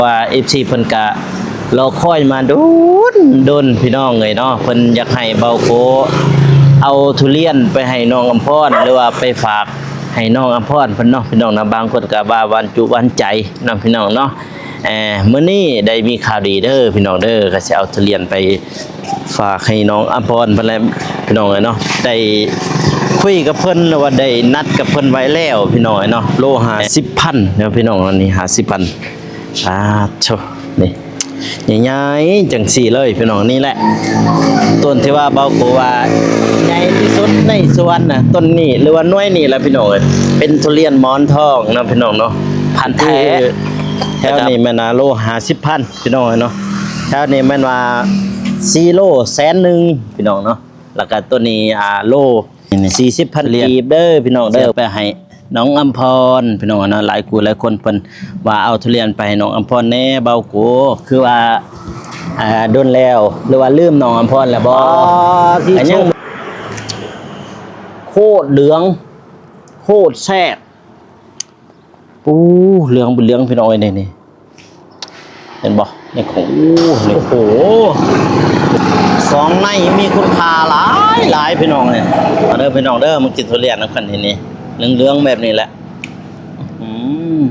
ວ່າເອັຟຊີເພິ່ນກະລໍຄອຍມາດົນໆ ພີ່ນ້ອງເອີຍເນາະ, ເພິ່ນຢາກໃຫ້ເບົາໂກເອົາທຸລຽນໄປໃຫ້ນ້ອງອຳພອນ ຫຼືວ່າໄປຝາກໃຫ້ນ້ອງອຳພອນເພິ່ນເນາະ ພີ່ນ້ອງເນາະ. ບາງຄົນກະວ່າຫວານຈຸຫວານໃຈເນາະ ພີ່ນ້ອງເນາະ. ເອີ ມື້ນີ້ໄດ້ມີຂ່າວດີເດີ ພີ່ນ້ອງເດີ, ກະຊິເອົາທຸລຽນໄປ ຝາກໃຫ້ນ້ອງອຳພອນເພິ່ນແຫຼະ ພີ່ນ້ອງເອີຍເນາະ. ໄດ້ຄຸຍກັບເພິ່ນ ຫຼືວ່າໄດ້ນັດກັບເພິ່ນໄວ້ແລ້ວ ພີ່ນ້ອງເອີຍເນາະ, ໂລຫ້າສິບພັນເນາະ ພີ່ນ້ອງເນາະ. ນີ້ຫ້າສິບພັນ ປາດໂທ້ ນີ້ໃຫຍ່ໆ ຈັ່ງຊີ້ເລີຍ ພີ່ນ້ອງ. ນີ້ແຫຼະຕົ້ນທີ່ວ່າເບົາໂກວ່າໃຫຍ່ທີ່ສຸດໃນສວນນະ, ຕົ້ນນີ້ ຫຼືວ່າໜ່ວຍນີ້ແຫຼະ ພີ່ນ້ອງເອີຍ, ເປັນທຸລຽນໝອນທອງເນາະ ພີ່ນ້ອງເນາະ, ພັນແທ້. ແຖວນີ້ແມ່ນ ໂລຫ້າສິບພັນ ພີ່ນ້ອງເອີຍເນາະ. ແຖວນີ້ແມ່ນວ່າສີ່ໂລແສນໜຶ່ງ ພີ່ນ້ອງເນາະ. ແລ້ວກະໂຕນີ້ ອ່າ ໂລສີ່ສິບພັນກີບເດີ ພີ່ນ້ອງເດີ, ໄປໃຫ້ນ້ອງອຳພອນ ພີ່ນ້ອງເນາະ. ຫຼາຍຜູ້ຫຼາຍຄົນເພິ່ນວ່າເອົາທຸລຽນໄປໃຫ້ນ້ອງອຳພອນແດ່ ເບົາໂກ. ຄືວ່າ ອ່າ ດົນແລ້ວ ຫຼືວ່າລືມນ້ອງອຳພອນແລ້ວບໍ່? ອໍ ທີ່ ກະຍັງ ໂຄດເຫຼືອງ ໂຄດແຊບ. ປູ ເຫຼືອງເປັນເຫຼືອງ ພີ່ນ້ອງເອີຍ ນີ້ ນີ້ ເຫັນບໍ່? ນີ້ຂອງ ໂອ້ ນີ້ ໂອ້ໂຫ ສອງໃນມີຄຸນຄ່າຫຼາຍໆ ພີ່ນ້ອງເອີຍ. ມາເດີ ພີ່ນ້ອງເດີ ມາກິນທຸລຽນນຳກັນ ນີ້ ນີ້ ເຫຼືອງໆ ແບບນີ້ແຫຼະ. ອືມ.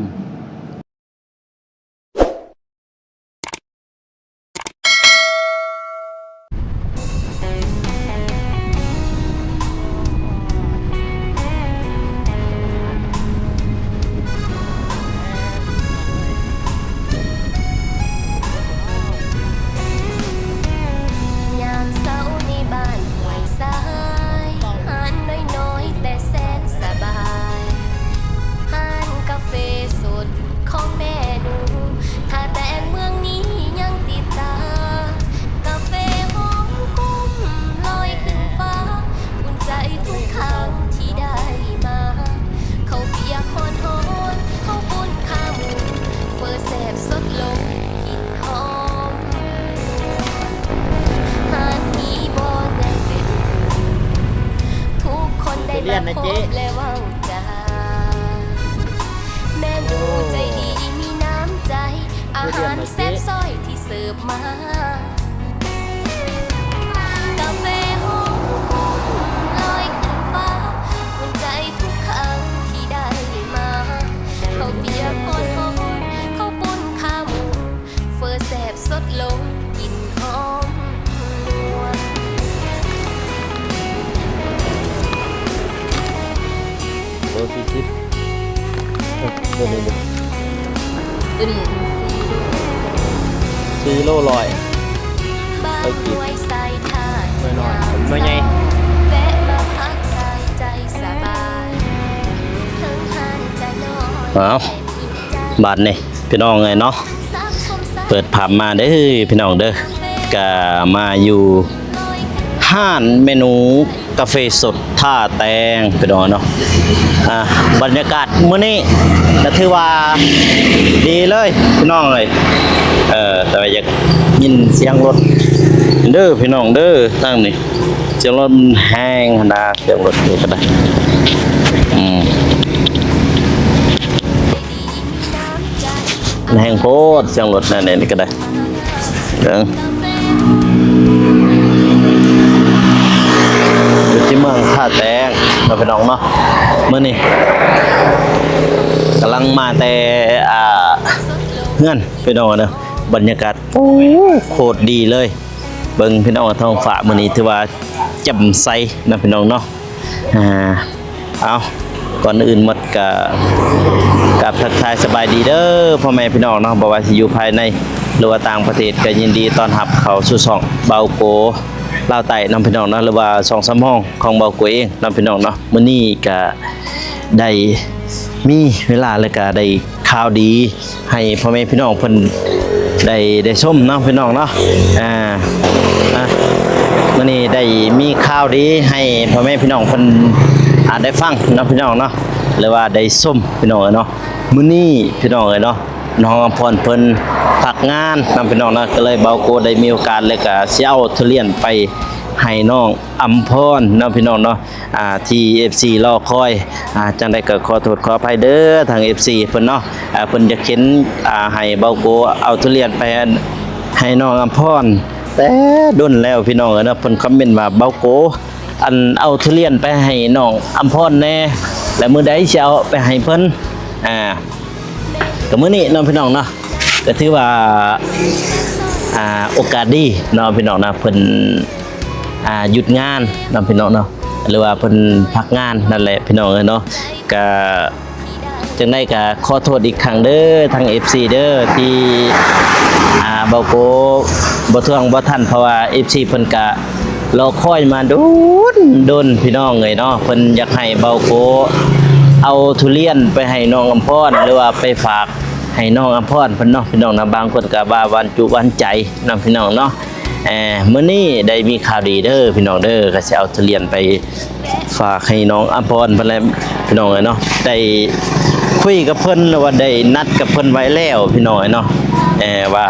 ຍາມເຊົ້າໃນບ້ານຫ້ວຍຊາຍ ຮ້ານນ້ອຍໆ ແຕ່ແສນສະບາຍ ຮ້ານກາເຟສົດ ຂອງແມ່ໜູ ທ່າແຕງເມືອງນີ້ຍັງຕິດຕາ ກາເຟຫອມກຸ່ມລອຍຂຶ້ນຟ້າ ອຸ່ນໃຈທຸກຄັ້ງທີ່ໄດ້ມາ ເຂົ້າປຽກຮ້ອນໆ ເຂົ້າປຸ້ນຂາໝູ ເຝີແຊບສົດລົງກິ່ນຫອມ ຮ້ານນີ້ບໍ່ໃຫຍ່ເປັນ ທຸກຄົນໄດ້ມາພົບແລະເວົ້າ ຈາ ແມ່ໜູໃຈດີມີນ້ຳໃຈ ອາຫານແຊບຊ້ອຍທີ່ເສີບມາ ກາເຟຫອມຫວານລອຍຂຶ້ນຟ້າ ອຸ່ນໃຈທຸກຄັ້ງທີ່ໄດ້ມາ ເຂົ້າປຽກຮ້ອນໆ ເຂົ້າປຸ້ນຂາໝູ ເຝີແຊບສົດລົງກິ່ນຫອມນວນ ໂລສີ່ສິບ ໂຕນີ້ ໂຕນີ້ສີ່ໂລຮ້ອຍ ໄປກິນ ໜ່ວຍນ້ອຍ ໜ່ວຍໃຫຍ່ ແວະມາພັກກາຍໃຈສະບາຍ ເຖິງຮ້ານຈະນ້ອຍ ອ້າວ ບາດນີ້ ພີ່ນ້ອງເອີຍເນາະ ເປີດພາບມາເດີພີ່ນ້ອງເດີ ກະມາຢູ່ຮ້ານເມນູກາເຟສົດທ່າແຕງພີ່ນ້ອງເນາະ. ອ່າ ບັນຍາກາດມື້ນີ້ກະຖືວ່າດີເລີຍພີ່ນ້ອງເອີຍ ເອີ ແຕ່ວ່າຢາກຍິນສຽງລົດເດີພີ່ນ້ອງເດີ ທາງນີ້ ສຽງລົດມັນແຮງຫັ້ນນະ ສຽງລົດນີ້ກະໄດ້ ອືມ ມັນແຮງໂພດ ສຽງລົດແນວນີ້ກະໄດ້ ເບິ່ງ ຢູ່ທີ່ເມືອງທ່າແຕງເນາະພີ່ນ້ອງເນາະ ມື້ນີ້ກຳລັງມາແຕ່ ອ່າ ເຮືອນພີ່ນ້ອງເນາະ ບັນຍາກາດ ໂອ້ ໂຄດດີເລີຍ ເບິ່ງພີ່ນ້ອງ ທ້ອງຟ້າມື້ນີ້ຖືວ່າແຈ່ມໃສເນາະພີ່ນ້ອງເນາະ ອ່າ ເອົາ ກ່ອນອື່ນໝົດກະກາບທັກທາຍສະບາຍດີເດີພໍ່ແມ່ພີ່ນ້ອງເນາະ ບໍ່ວ່າຊິຢູ່ພາຍໃນ ຫຼືວ່າຕ່າງປະເທດ ກະຍິນດີຕ້ອນຮັບເຂົ້າສູ່ຊ່ອງເບົາໂກລາວໃຕ້ເນາະພີ່ນ້ອງເນາະ ຫຼືວ່າຊ່ອງສຳຮອງຂອງເບົາໂກເອງເນາະພີ່ນ້ອງເນາະ. ມື້ນີ້ກະໄດ້ມີເວລາ ແລະກະໄດ້ຂ່າວດີ ໃຫ້ພໍ່ແມ່ພີ່ນ້ອງເພິ່ນໄດ້ ໄດ້ຊົມເນາະພີ່ນ້ອງເນາະ ອ່າ ອ່າ ມື້ນີ້ໄດ້ມີຂ່າວດີໃຫ້ພໍ່ແມ່ພີ່ນ້ອງເພິ່ນ ອ່າ ໄດ້ຟັງເນາະພີ່ນ້ອງເນາະ ຫຼືວ່າໄດ້ຊົມພີ່ນ້ອງເອີຍເນາະ. ມື້ນີ້ພີ່ນ້ອງເອີຍເນາະ ນ້ອງອຳພອນເພິ່ນພັກງານເນາະພີ່ນ້ອງເນາະ ກະເລີຍເບົາໂກໄດ້ມີໂອກາດ ແລະກະຊິເອົາທຸລຽນໄປ ໃຫ້ນ້ອງອຳພອນເນາະ ພີ່ນ້ອງເນາະ ອ່າ ທີ່ເອັຟຊີລໍຄອຍ. ອ່າ ຈັ່ງໃດກໍຂໍໂທດຂໍອະໄພເດີທາງເອັຟຊີເພິ່ນເນາະ ອ່າ ເພິ່ນຢາກເຫັນ ອ່າ ໃຫ້ເບົາໂກເອົາທຸລຽນໄປໃຫ້ນ້ອງອຳພອນແຕ່ດົນແລ້ວ ພີ່ນ້ອງເອີຍເນາະ. ເພິ່ນຄອມເມັນວ່າ ເບົາໂກ ອັນ ເອົາທຸລຽນໄປໃຫ້ນ້ອງອຳພອນແດ່ ແລະ ມື້ໃດຊິເອົາໄປໃຫ້ເພິ່ນ? ອ່າ ກໍມື້ນີ້ເນາະ ພີ່ນ້ອງເນາະ ກໍຖືວ່າ ອ່າ ໂອກາດດີເນາະ ພີ່ນ້ອງເນາະ ເພິ່ນ ອ່າ ຢຸດງານເນາະ ພີ່ນ້ອງເນາະ ຫຼືວ່າເພິ່ນພັກງານນັ້ນແຫຼະ ພີ່ນ້ອງເອີຍເນາະ. ກະຈັ່ງໃດກະຂໍໂທດອີກຄັ້ງເດີທາງເອັຟຊີເດີ ທີ່ ອ່າ ເບົາໂກບໍ່ທວງບໍ່ທັນ ເພາະວ່າເອັຟຊີເພິ່ນກະລໍຄອຍມາດົນໆ ພີ່ນ້ອງເອີຍເນາະ. ເພິ່ນຢາກໃຫ້ເບົາໂກເອົາທຸລຽນໄປໃຫ້ນ້ອງອຳພອນ ຫຼືວ່າໄປຝາກໃຫ້ນ້ອງອຳພອນເພິ່ນເນາະ ພີ່ນ້ອງເນາະ. ບາງຄົນກະວ່າຫວານຈຸຫວານໃຈເນາະ ພີ່ນ້ອງເນາະ. ເອີ ມື້ນີ້ໄດ້ມີຂ່າວດີເດີ ພີ່ນ້ອງເດີ ກໍຊິເອົາທຸລຽນໄປຝາກໃຫ້ນ້ອງອຳພອນເພິ່ນແຫຼະ ພີ່ນ້ອງເອີຍເນາະ. ໄດ້ຄຸຍກັບເພິ່ນ ຫຼືວ່າໄດ້ນັດກັບເພິ່ນໄວ້ແລ້ວ ພີ່ນ້ອງເອີຍເນາະ ເອີ ວ່າ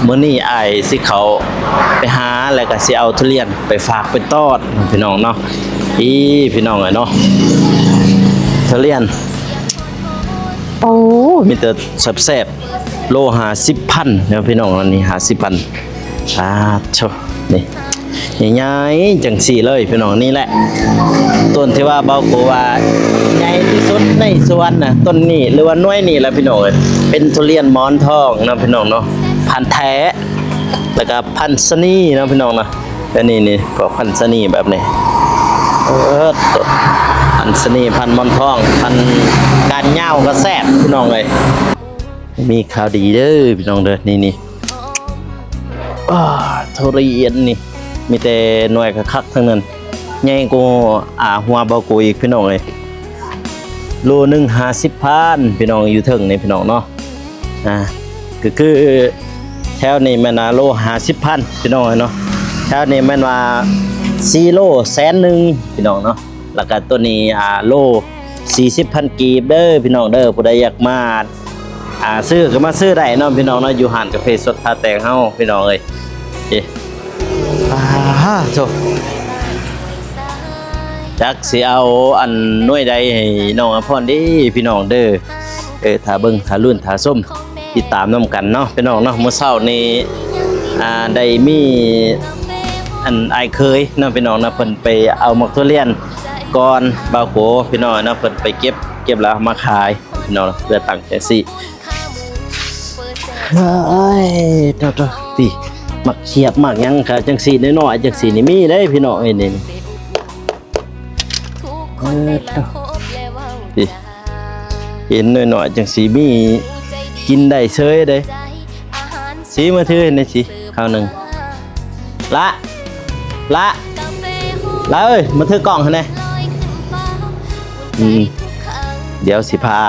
ມື້ນີ້ອ້າຍຊິເຂົ້າໄປຫາ ແລ້ວກໍຊິເອົາທຸລຽນໄປຝາກໄປຕ້ອນ ພີ່ນ້ອງເນາະ. ອີ ພີ່ນ້ອງເອີຍເນາະ ທຸລຽນ ໂອ້ ມີແຕ່ແຊບໆ ໂລຫ້າສິບພັນເນາະ ພີ່ນ້ອງເນາະ ນີ້ຫ້າສິບພັນ. ປາດໂທ້ ນີ້ໃຫຍ່ໆ ຈັ່ງຊີ້ເລີຍ ພີ່ນ້ອງ. ນີ້ແຫຼະຕົ້ນທີ່ວ່າເບົາໂກວ່າໃຫຍ່ທີ່ສຸດໃນສວນນະ ຕົ້ນນີ້ ຫຼືວ່າໜ່ວຍນີ້ລະ ພີ່ນ້ອງເອີຍ. ເປັນທຸລຽນໝອນທອງເນາະ ພີ່ນ້ອງເນາະ ພັນແທ້ ແລ້ວກໍພັນຊະນີເນາະ ພີ່ນ້ອງເນາະ. ແຕ່ນີ້ນີ້ ພວກພັນຊະນີແບບນີ້ ເອີ ພັນຊະນີ ພັນໝອນທອງ ພັນກ້ານຍາວກໍແຊບ ພີ່ນ້ອງເອີຍ. ມີຂ່າວດີເດີ ພີ່ນ້ອງເດີ ນີ້ໆ ອ້າ ທຸລຽນນີ້ ມີແຕ່ໜ່ວຍຄັກໆ ທັງນັ້ນ ໃຫຍ່ກວ່າ ອ່າ ຫົວເບົາໂກອີກ ພີ່ນ້ອງເອີຍ. ໂລໜຶ່ງຫ້າສິບພັນ ພີ່ນ້ອງ ຢູ່ເທິງນີ້ ພີ່ນ້ອງເນາະ. ອ່າ ກໍຄືແຖວນີ້ແມ່ນວ່າໂລຫ້າສິບພັນ ພີ່ນ້ອງເອີຍເນາະ. ແຖວນີ້ແມ່ນວ່າສີ່ໂລແສນໜຶ່ງ ພີ່ນ້ອງເນາະ. ແລ້ວກໍຕົວນີ້ ອ່າ ໂລສີ່ສິບພັນກີບເດີ ພີ່ນ້ອງເດີ. ຜູ້ໃດຢາກມາ ອ່າ ຊື້ກໍມາຊື້ໄດ້ເນາະ ພີ່ນ້ອງເນາະ ຢູ່ຮ້ານກາເຟສົດທ່າແຕງເຮົາ ພີ່ນ້ອງເອີຍ. ເອີ ປາໂທ້ ຈັກຊິເອົາອັນໜ່ວຍໃດໃຫ້ນ້ອງອຳພອນເດ້ ພີ່ນ້ອງເດີ. ເອີ ຖ້າເບິ່ງ ຖ້າລຸ້ນ ຖ້າຊົມ ຕິດຕາມນຳກັນເນາະ ພີ່ນ້ອງເນາະ. ມື້ເຊົ້ານີ້ ອ່າ ໄດ້ມີອັນອ້າຍເຂີຍເນາະ ພີ່ນ້ອງເນາະ ເພິ່ນໄປເອົາໝາກທຸລຽນກ່ອນເບົາໂກ ພີ່ນ້ອງເນາະ. ເພິ່ນໄປເກັບ ເກັບແລ້ວເອົາມາຂາຍ ພີ່ນ້ອງເນາະ ເພື່ອຕັ້ງຈັ່ງຊີ້. ເອີຍ ໂທ້ໆ ຕິ ໝາກຂຽບ ໝາກຫຍັງກະຈັ່ງຊີ້ ນ້ອຍໆ ຈັ່ງຊີ້ນີ້ມີເດ້ ພີ່ນ້ອງເອີຍ ນີ້. ເອີ ເຫັນນ້ອຍໆ ຈັ່ງຊີ້ມີ ກິນໄດ້ເສີຍເດ້. ຊີ້ ມາຖືໃຫ້ແດ່ຊີ້ ຄາວໜຶ່ງ. ລະ ລະ ລະເອີຍ ມາຖືກ້ອງໃຫ້ແດ່. ອືມ ດຽວຊິພາ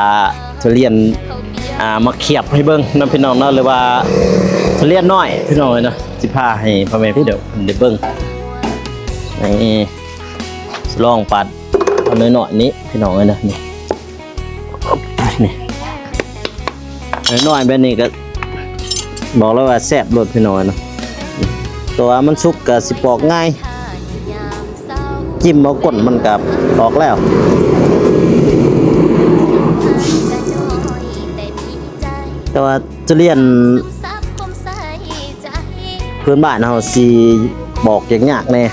ທຸລຽນ ອ່າ ມາຂຽບໃຫ້ເບິ່ງເນາະ ພີ່ນ້ອງເນາະ ຫຼືວ່າທຸລຽນນ້ອຍ ພີ່ນ້ອງເອີຍເນາະ. ຊິພາໃຫ້ພໍ່ແມ່ພີ່ນ້ອງໄດ້ເບິ່ງ ນີ້ ຊິລອງປັດເອົານ້ອຍໆ ນີ້ ພີ່ນ້ອງເອີຍເນາະ. ນີ້ ນີ້ ນ້ອຍໆ ແບບນີ້ກໍບອກເລີຍວ່າແຊບໂລດ ພີ່ນ້ອງເນາະ. ແຕ່ວ່າມັນສຸກກໍຊິປອກງ່າຍ ຈິ້ມເອົາກົ້ນມັນກໍອອກແລ້ວ. ແຕ່ວ່າທຸລຽນພື້ນບ້ານເຮົາຊິປອກຍາກໆ ແດ່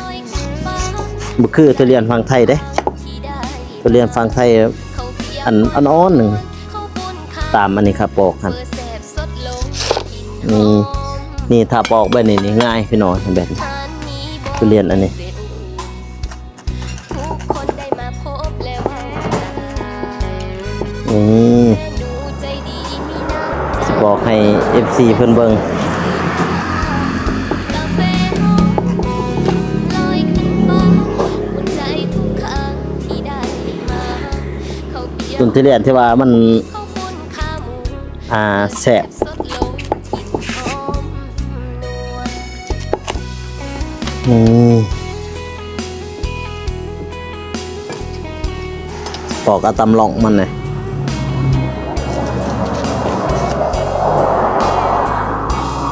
ບໍ່ຄືທຸລຽນຝັ່ງໄທເດ້. ທຸລຽນຝັ່ງໄທອັນອ່ອນໆ ໜຶ່ງ ຕາມອັນນີ້ຄັບປອກຫັ້ນ. ນີ້ ນີ້ຖ້າປອກແບບນີ້ນີ້ງ່າຍ ພີ່ນ້ອງ ແບບນີ້ ທຸລຽນອັນນີ້. ນີ້ ຊິບອກໃຫ້ເອັຟຊີເພິ່ນເບິ່ງ. ຕົ້ນທຸລຽນທີ່ວ່າມັນ ອ່າ ແຊບ. ອືມ ປອກເອົາຕາມຮ່ອງມັນແຫຼະ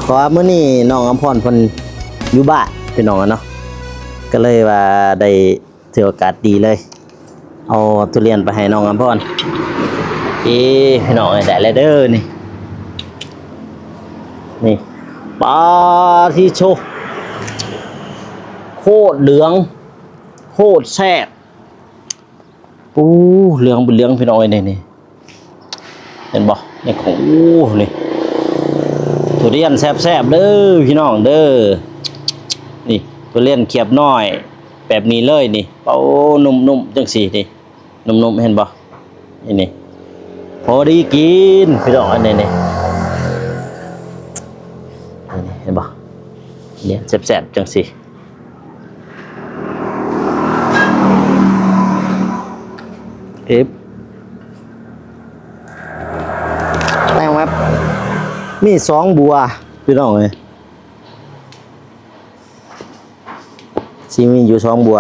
ເພາະວ່າມື້ນີ້ນ້ອງອຳພອນເພິ່ນຢູ່ບ້ານ ພີ່ນ້ອງເນາະ. ກ ກໍເລີຍວ່າໄດ້ຖືໂອກາດດີເລີຍ ເອົາທຸລຽນໄປໃຫ້ນ້ອງອຳພອນ. ເອີ ພີ່ນ້ອງເອີຍ ໄດ້ແລ້ວເດີນີ້ ນີ້ ປາທິໂທ ໂຄດເຫຼືອງ ໂຄດແຊບ. ໂອ້ ເຫຼືອງເປັນເຫຼືອງ ພີ່ນ້ອງເອີຍ ນີ້ ນີ້ ເຫັນບໍ່? ນີ້ ໂອ້ ນີ້ ທຸລຽນແຊບໆເດີພີ່ນ້ອງເດີ. ນີ້ ທຸລຽນຂຽບນ້ອຍແບບນີ້ເລີຍນີ້. ໂອ້ ນຸ້ມໆ ຈັ່ງຊີ້ນີ້ ນຸ້ມໆ ເຫັນບໍ່? ນີ້ ນີ້ ພໍດີກິນພີ່ນ້ອງ. ອັນນີ້ນີ້ ນີ້ ເຫັນບໍ່? ນີ້ ແຊບໆ ຈັ່ງຊີ້. ເອຟ ແຕ່ງແບບມີສອງບົວ ພີ່ນ້ອງເອີຍ ຊິມີຢູ່ສອງບົວ.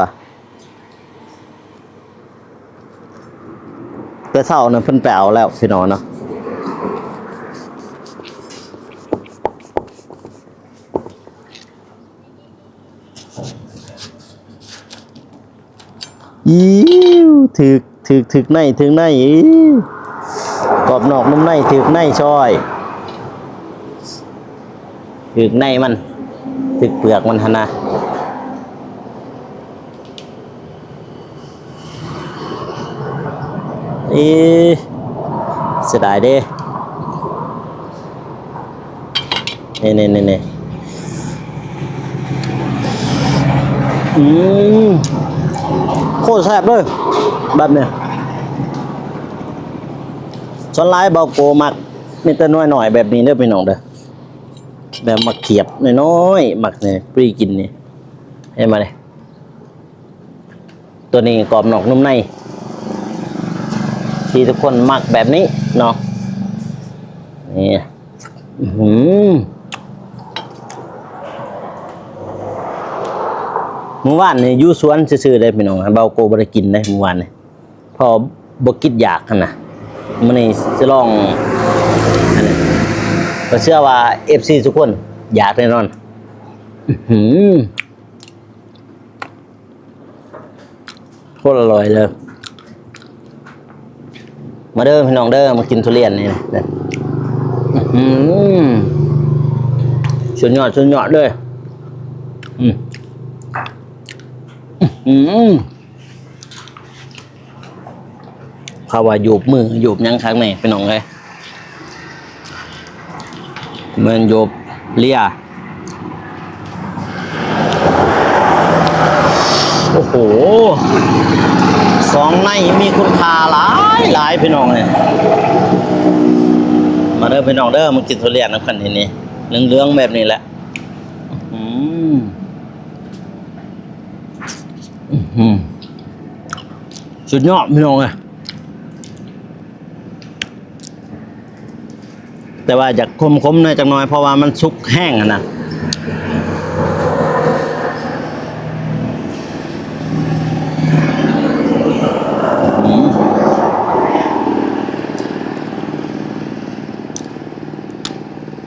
ແຕ່ເຊົ້ານັ້ນເພິ່ນໄປເອົາແລ້ວ ພີ່ນ້ອງເນາະ. ອີ ຖືກ ຖືກ ຖືກໃນ ຖືກໃນ ອີ ກອບນອກນຸ້ມໃນ ຖືກໃນຊອຍ ຖືກໃນມັນ ຖືກເປືອກມັນຫັ້ນນະ. ເອີ ເສຍດາຍເດ້ ນີ້ໆໆໆ ອືມ ໂຄດແຊບເລີຍແບບນີ້. ສ່ວນຫຼາຍເບົາໂກມັກມີແຕ່ໜ່ວຍນ້ອຍແບບນີ້ເດີພີ່ນ້ອງເດີ ແບບໝາກຂຽບນ້ອຍໆ ໝາກນີ້ ປຸ້ຍກິນນີ້ ເຫັນບໍ່ນີ້? ຕົວນີ້ກອບນອກນຸ້ມໃນ ທີ່ທຸກຄົນມັກແບບນີ້ເນາະ ນີ້ ອືມ ມື້ວານນີ້ຢູ່ສວນຊື່ໆເດ້ພີ່ນ້ອງ ເບົາໂກບໍ່ໄດ້ກິນເດ້ມື້ວານນີ້ ເພາະບໍ່ຄິດຢາກຫັ້ນນະ. ມື້ນີ້ຊິລອງ ອັນນີ້ ຂ້ອຍເຊື່ອວ່າເອັຟຊີທຸກຄົນຢາກແນ່ນອນ. ອື ໂຄດອະລ່ອຍເລີຍ. ມາເດີພີ່ນ້ອງເດີ ມາກິນທຸລຽນນີ້ ອື ສຸດຍອດ ສຸດຍອດເລີຍ. ອື ອື ເຂົາວ່າໂຍບມືໂຍບຫຍັງຄັກແນ່ພີ່ນ້ອງເອີຍ ແມ່ນໂຍບເລຍ. ໂອ້ໂຫ ສອງໃນມີຄຸນຄ່າຫຼາຍໆ ພີ່ນ້ອງເອີຍ. ມາເດີພີ່ນ້ອງເດີ ມາກິນທຸລຽນນຳກັນນີ້ ນີ້ ເຫຼືອງໆແບບນີ້ແຫຼະ. ອື ອື ສຸດຍອດພີ່ນ້ອງເອີຍ. ແຕ່ວ່າຢາກຂົມໆແດ່ຈັກໜ້ອຍ ເພາະວ່າມັນສຸກແຮງຫັ້ນນະ. ອື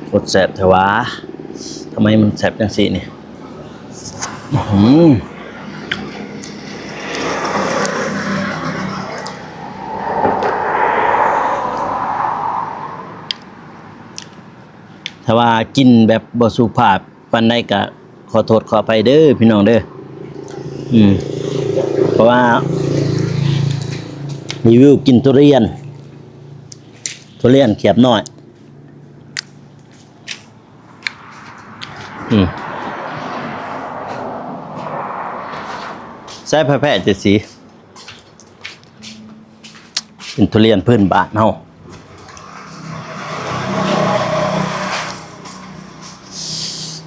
ໂຄດແຊບແທ້ຫວາ ທຳໄມມັນແຊບຈັ່ງຊີ້ນີ້? ອື ຖ້າວ່າກິນແບບບໍ່ສຸພາບປານໃດກະຂໍໂທດຂໍອະໄພເດີພີ່ນ້ອງເດີ. ອື ເພາະວ່າຣີວິວກິນທຸລຽນ ທຸລຽນຂຽບນ້ອຍ. ອື ແຊບແທ້ໆ ຈັ່ງຊີ້ ເປັນທຸລຽນພື້ນບ້ານເຮົາ.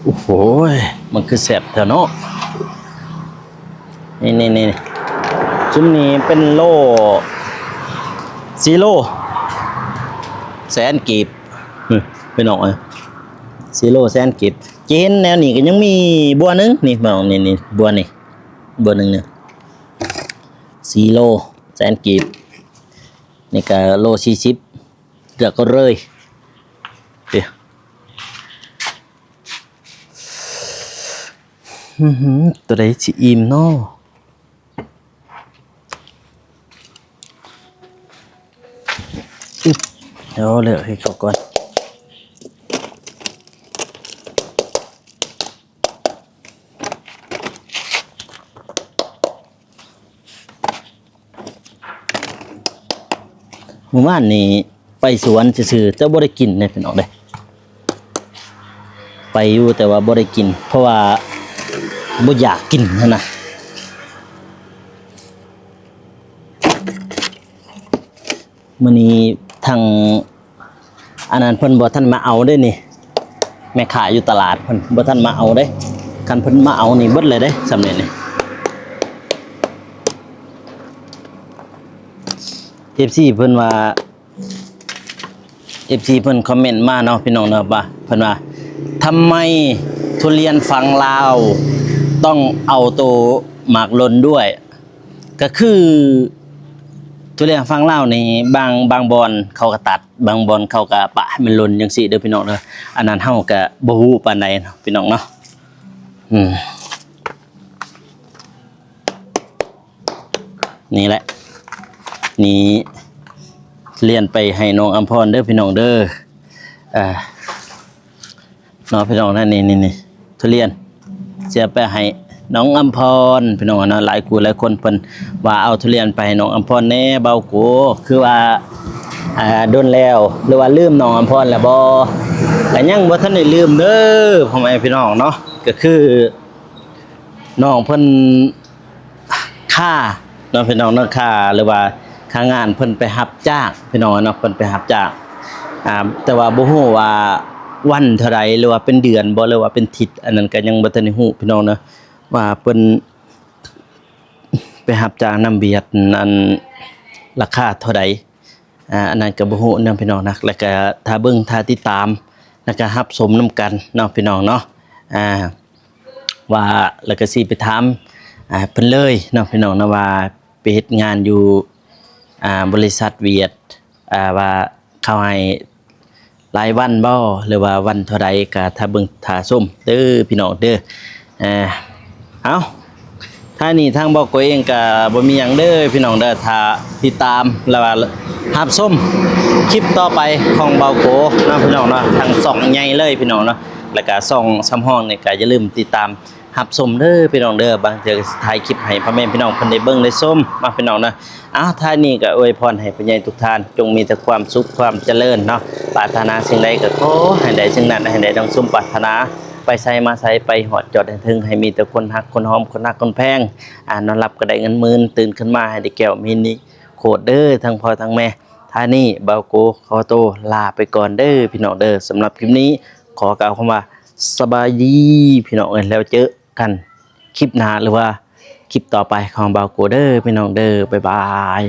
ໂອ້ໂຫ ມັນຄືແຊບແທ້ເນາະ. ນີ້ໆໆ ຊຸມນີ້ເປັນໂລ ສີ່ໂລ ແສນກີບ ອື ພີ່ນ້ອງເອີຍ ສີ່ໂລແສນກີບ. ຈະເຫັນແນວນີ້ກໍຍັງມີບົວໜຶ່ງ ນີ້ພີ່ນ້ອງ ນີ້ໆ ບົວນີ້ ບົວໜຶ່ງນີ້ ສີ່ໂລແສນກີບ. ນີ້ກໍໂລສີ່ສິບ ເລືອກເອົາເລີຍ ເດ. ອືຫື ຕົວໃດຊິອີ່ມເນາະ? ອຶບ ດຽວເລືອກໃຫ້ເຂົາກ່ອນ. ມື້ວານນີ້ໄປສວນຊື່ໆ ແຕ່ບໍ່ໄດ້ກິນເດ້ພີ່ນ້ອງເດ້. ໄປຢູ່ແຕ່ວ່າບໍ່ໄດ້ກິນ ເພາະວ່າບໍ່ຢາກກິນຫັ້ນນະ. ມື້ນີ້ທາງອັນນັ້ນເພິ່ນບໍ່ທັນມາເອົາເດ້ນີ້ ແມ່ຄ້າຢູ່ຕະຫຼາດເພິ່ນບໍ່ທັນມາເອົາເດ້. ຄັນເພິ່ນມາເອົານີ້ເບິດເລີຍເດ້ ສ່ຳນີ້ນີ້. ເອັຟຊີເພິ່ນວ່າ ເອັຟຊີເພິ່ນຄອມເມັນມາເນາະພີ່ນ້ອງເນາະ ວ່າເພິ່ນວ່າ ທຳໄມທຸລຽນຝັ່ງລາວຕ້ອງເອົາໂຕໝາກຫຼົ່ນດ້ວຍ? ກໍຄືທຸລຽນຝັ່ງລາວນີ້ ບາງ ບາງບ່ອນເຂົາກໍຕັດ ບາງບ່ອນເຂົາກໍປະໃຫ້ມັນຫຼົ່ນຈັ່ງຊີ້ເດີພີ່ນ້ອງເດີ. ອັນນັ້ນເຮົາກໍບໍ່ຮູ້ປານໃດເນາະພີ່ນ້ອງເນາະ. ອືມ ນີ້ແຫຼະ ນີ້ ທຸລຽນໄປໃຫ້ນ້ອງອຳພອນເດີພີ່ນ້ອງເດີ. ອ່າ ເນາະພີ່ນ້ອງນະ ນີ້ໆໆ ທຸລຽນຊິເອົາໄປໃຫ້ນ້ອງອຳພອນພີ່ນ້ອງເນາະ. ຫຼາຍຜູ້ຫຼາຍຄົນເພິ່ນວ່າ ເອົາທຸລຽນໄປໃຫ້ນ້ອງອຳພອນແດ່ ບ່າວໂກ ຄືວ່າ ອ່າ ດົນແລ້ວ ຫຼືວ່າລືມນ້ອງອຳພອນແລ້ວບໍ່? ກໍຍັງບໍ່ທັນໄດ້ລືມເດີພໍ່ແມ່ພີ່ນ້ອງເນາະ. ກໍຄື ນ້ອງເພິ່ນຄາເນາະພີ່ນ້ອງເນາະ ຄາ ຫຼືວ່າຄາງານເພິ່ນໄປຮັບຈ້າງພີ່ນ້ອງເນາະ ເພິ່ນໄປຮັບຈ້າງ. ອ່າ ແຕ່ວ່າບໍ່ຮູ້ວ່າວັນເທົ່າໃດ ຫຼືວ່າເປັນເດືອນບໍ່ ຫຼືວ່າເປັນທິດ ອັນນັ້ນກໍຍັງບໍ່ທັນໄດ້ຮູ້ພີ່ນ້ອງເນາະ ວ່າເພິ່ນໄປຮັບຈ້າງນຳຫວຽດນັ້ນລາຄາເທົ່າໃດ. ອ່າ ອັນນັ້ນກໍບໍ່ຮູ້ນຳພີ່ນ້ອງນະ ແລ້ວກໍຖ້າເບິ່ງຖ້າຕິດຕາມ ແລ້ວກໍຮັບຊົມນຳກັນເນາະພີ່ນ້ອງເນາະ. ອ່າ ວ່າ ແລ້ວກໍຊິໄປຖາມ ອ່າ ເພິ່ນເລີຍເນາະພີ່ນ້ອງເນາະ ວ່າໄປເຮັດງານຢູ່ ອ່າ ບໍລິສັດຫວຽດ ອ່າ ວ່າເຂົາໃຫ້ລາຍວັນບໍ່ ຫຼືວ່າວັນເທົ່າໃດ ກໍຖ້າເບິ່ງຖ້າຊົມເດີພີ່ນ້ອງເດີ. ອ່າ ເອົາ ທ້າຍນີ້ທາງບ່າວໂກເອງກໍບໍ່ມີຫຍັງເດີພີ່ນ້ອງເດີ ຖ້າຕິດຕາມ ແລ້ວວ່າຮັບຊົມຄລິບຕໍ່ໄປຂອງບ່າວໂກເນາະພີ່ນ້ອງເນາະ ທາງຊ່ອງໃຫຍ່ເລີຍພີ່ນ້ອງເນາະ ແລ້ວກໍຊ່ອງສຳຮອງນີ້ກໍຢ່າລືມຕິດຕາມຮັບຊົມເດີພີ່ນ້ອງເດີ. ບາງເທື່ອກໍຊິຖ່າຍຄລິບໃຫ້ພໍ່ແມ່ພີ່ນ້ອງເພິ່ນໄດ້ເບິ່ງໄດ້ຊົມເນາະພີ່ນ້ອງເນາະ. ເອົາ ທ້າຍນີ້ກໍອວຍພອນໃຫ້ຜູ້ໃຫຍ່ທຸກທ່ານ ຈົ່ງມີແຕ່ຄວາມສຸກຄວາມຈະເລີນເນາະ ປາດຖະໜາສິ່ງໃດກໍຂໍໃຫ້ໄດ້ສິ່ງນັ້ນ ໃຫ້ໄດ້ດັ່ງສົມປາດຖະໜາ ໄປໃສມາໃສ ໄປຮອດຈອດໃຫ້ເຖິງ ໃຫ້ມີແຕ່ຄົນຮັກຄົນຫອມ ຄົນຮັກຄົນແພງ. ອ່າ ນອນຫຼັບກໍໄດ້ເງິນໝື່ນ ຕື່ນຂຶ້ນມາໃຫ້ໄດ້ແກ້ວມີນິໂຄດເດີ ທັງພໍ່ທັງແມ່. ທ້າຍນີ້ບ່າວໂກຂໍໂຕລາໄປກ່ອນເດີພີ່ນ້ອງເດີ. ສຳລັບຄລິບນີ້ຂໍກ່າວຄຳວ່າສະບາຍດີພີ່ນ້ອງເອີຍ ແລ້ວເຈີກັນຄລິບໜ້າ ຫຼືວ່າຄລິບຕໍ່ໄປຂອງບ່າວໂກເດີພີ່ນ້ອງເດີ. ບາຍບາຍ.